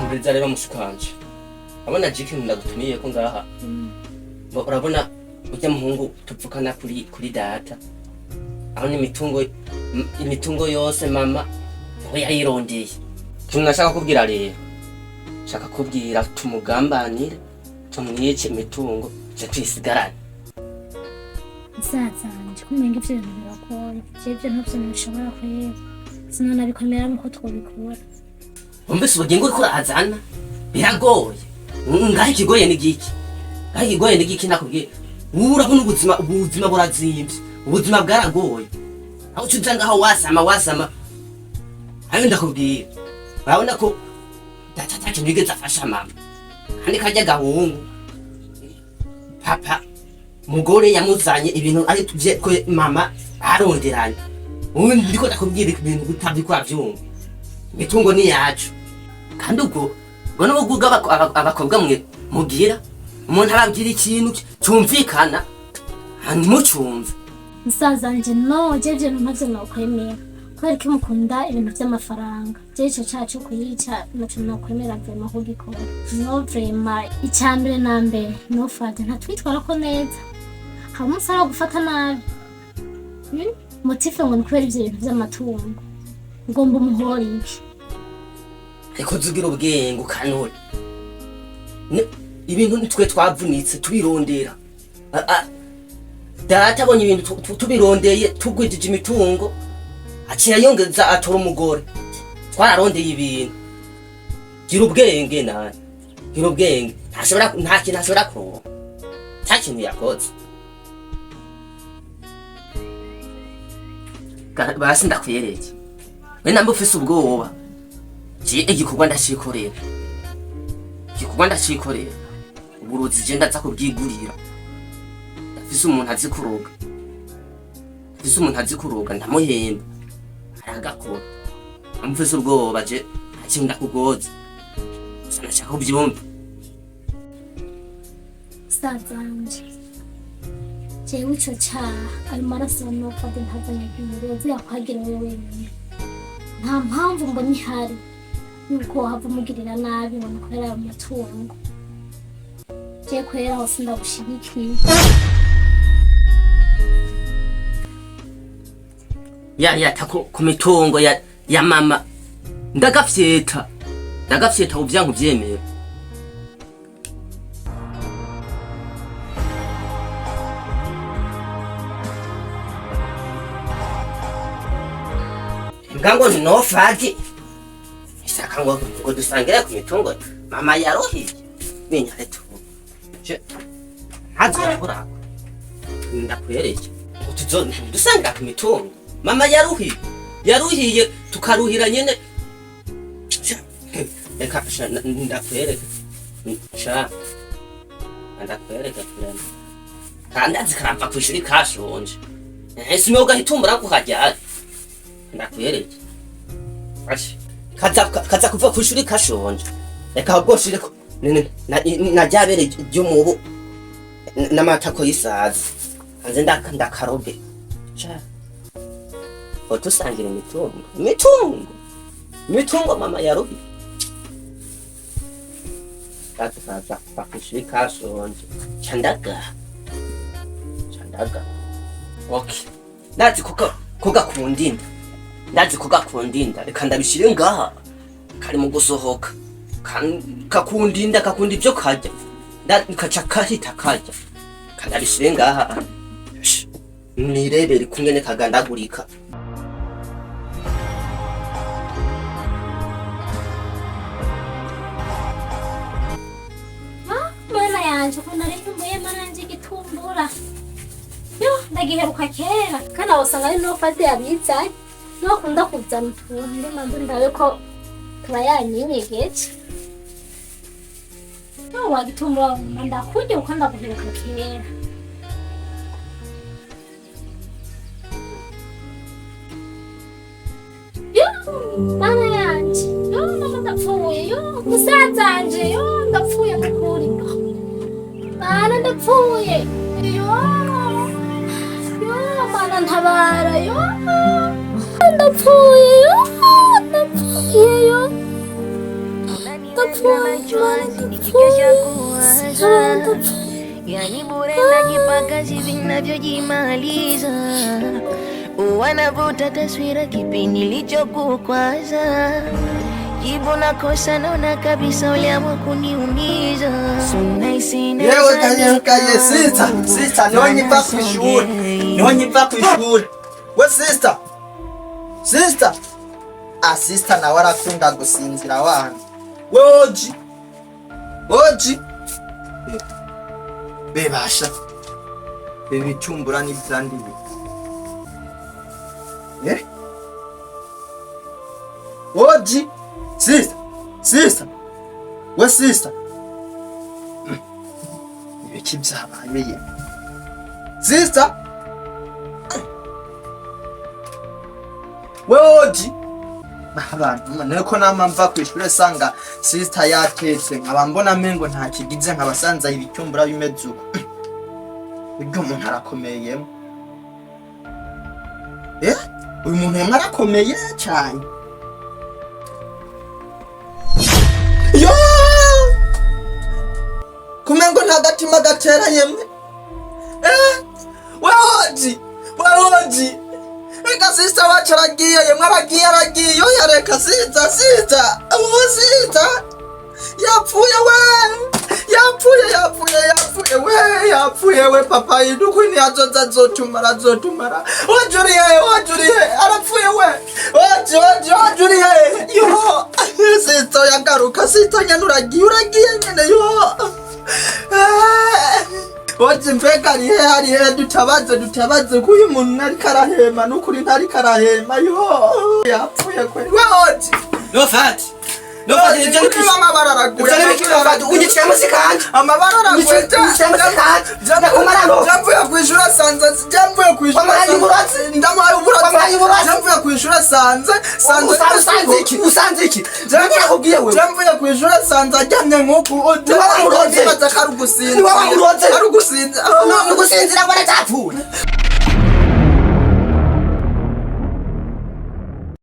Umviriza rero mushikanje, urabona je ikintu ndagutumiye ko ngaha. Ngo urabona urya muhungu tuvukana kuri data, aho ni imitungo yose mama niwe yayirondeye. Ikintu nashaka kubwira rero, nshaka kubwira tumugambanire, tumwice, imitungo je tuyisigarane. Musaza wanje, kumenga ivyo bintu biragoye. Jewe ivyo ntavyo nobishobora kureba, sinanabikomera nuko twobikora. Wumvise ubugingo uriko urazana biragoye. Ngaho ikigoye ni giki? Ngaho ikigoye ni giki? Nakubwiye, ubu urabona ubuzima burazimvye, ubuzima bwaragoye, aho uca uza ngaho wasama wasama. Ayo ndakubwira, urabona ko data ata kintu yigeze afasha mama, kandi karya gahungu papa mugore yamuzanye ibintu ari tuvye ko mama baronderanye. Ubu ndiko ndakubwira ibintu utavyiko uravyumva. Imitungo ni yacu, kandi ubwo n'ubwo abakobwa mwe mugira umuntu ababwira ikintu cyumvikana ntimucumve. Musaza wanje, no jewe ivyo bintu ntavyo nokwemera, kubera ko mukunda ibintu vy'amafaranga. Jewe ico caha co kuyica naco nokwemera vraiment kugikora, no vraiment. Ica mbere na mbere, no fade ntatwitwarako neza, hari umunsi ari gufata nabi. Motif ngo ni kubera ivyo bintu vy'amatungo, ugomba umuhora iki? Ariko uzugira ubwenge ukanure. Ibintu nitwe twavunitse tubirondera. Data abonye ibintu tubirondeye, tugwijije imitungo, aciye yongeza atora umugore. Twararondeye ibintu. Gira ubwenge nani, gira ubwenge. Ntashobora, nta kintu ashobora kuronka, nta kintu yakoze. Basi ndakwereke, we namba ufise ubwoba, je igikorwa ndacikorera, igikorwa ndacikorera. Uburozi je ndaza kubwigurira, ndafise umuntu azi kuroga, ndafise umuntu azi kuroga, ndamuhemba aragakora. Namba ufise ubwoba, je nta kintu ndakugoza, gusa ndashaka kuvyumva. Musaza wanje, jewe ico caha, ayo maraso ya nofade ntazanyagiye yakwagira wewe wenyine. Nta mpamvu mbona ihari yuko wahava umugirira nabi ngo ni kubera ayo matungo. Je kwera hose ndagushigikiye. Yata ku mitungo ya mama, ndagafyeta, ndagafyeta, uvyanka uvyemera. Mbwa ngo ni nofadi ishaka ngo dusangire ku mitungo mama yarohiye binyare tu. Ntazoyaburako, ndakwereke ngo tuzo dusangira ku mitungo mama yaruhiye, yaruhiye tukaruhira nyene. Sha, reka sha, ndakwereke sha, ndakwereke turema kandi azi karava kw'ishuri kashonje. Ese ugahitumbura kuhajyana, ndakwereke. Ashe, kaza kuva kw'ishuri kashonje. Reka ahubwo nshireko na rya bere ry'umubu n'amatako y'isazi hanze, ndakarobe sha. Tusangira imitungo mama yaruhiye. Kaza kuva kw'ishuri kashonje, ca ndaga. Okay, ndazi ko gakunda inda, ndazi ko gakunda inda. Reka ndabishire ngaha, kari mu gusohoka. Kakunda inda, kakunda ibyo karya. Kaca kahita karya. Kandabishire ngaha. Sh, nirebere kungene kagandagurika. Mana yanje, ukuntu nari nkumbuye mana yanje igitumbura! Yo, ndagiheruka kera, kandi aho usanga ari nofade yabizanye, niwe akunda kuzana utuntu. Ndima ndabe ko tuba yanyinyegeje. Yo wagitumbura, ndakurya kuko ndaguheruka kera. Yo mana yanje, yo mama, ndapfuye! Yo musazanje, yo ndapfuye mukuri! Mana, ndapfuye! Yo, yo mana, ntabara! Yo ndapfuye, yo ndapfuye, yo ndapfuye! kichwa nikikesha kuwaza, yani bure najipaka hivi ninavyojimaliza, wanavuta taswira kipi nilichokukwaza, jibu nakosa, naona kabisa uliamua kuniumiza. So nice. Yewe kaye kaye, sister, sister, niho nkiva ku ishuri, niho nkiva ku ishuri. We sister, sister, ah, sister nawe arakunda gusinzira wana. We oji, oji, bebasha bebicumbura n'ivyandiwe, eh, oji, sister, sister, we sister, ibiki vyabaye ye sister? We oji, abantu niko nama mva kw'ishure sanga sister yatetse, nkaba mbona mengo nta kigize, nkabasanza ibicyumbura bimeze uko. Burya umuntu arakomeyemo, eh, uyu muntu yemwe arakomeye cyane. Yo, kumengo nta gatima gatera yemwe. Eh, wehoji, wehoji, reka sister wacu aragiye yemwe, aragiye, aragiye. Oya, reka sister, sister, ubu sister yapfuye we, yapfuye, yapfuye, yapfuye we, yapfuye we. Papa idukwi ntiyazoza, azotumara, azotumara. Wajuriye, wajuriye, arapfuye we. Waji, waji, wajuriye. Yo sister, yagaruka sister nyene, uragiye, uragiye nyene. Yo waje, mbega ari he? Ari he? Dutabaze, dutabaze ko uyu muntu ntariko arahema, n'ukuri ntariko arahema. Yo, yapfuye kweli we oji. No fat. No fat, ibyo ni Kuri amabara araguye. Ibyo ni biki, no fat? Unyiciye munsi kanje. Amabara araguye. Unyiciye munsi kanje. Ndakumara. Jamvuye kwishura sanze, jamvuye kwishura. Wamuhaye uburozi? Ndamuhaye uburozi. Wamuhaye uburozi? Jamvuye kwishura sanze, sanze. Usanze iki? Usanze iki? Nakubwiye wewe. Jamvuye kwishura sanze aryamye nk'uku. Niwe wamuroze. Nibaza ko ari ugusinzira. Niwe wamuroze. Ari ugusinzira. Ni ugusinzira ngo aracyapfuye.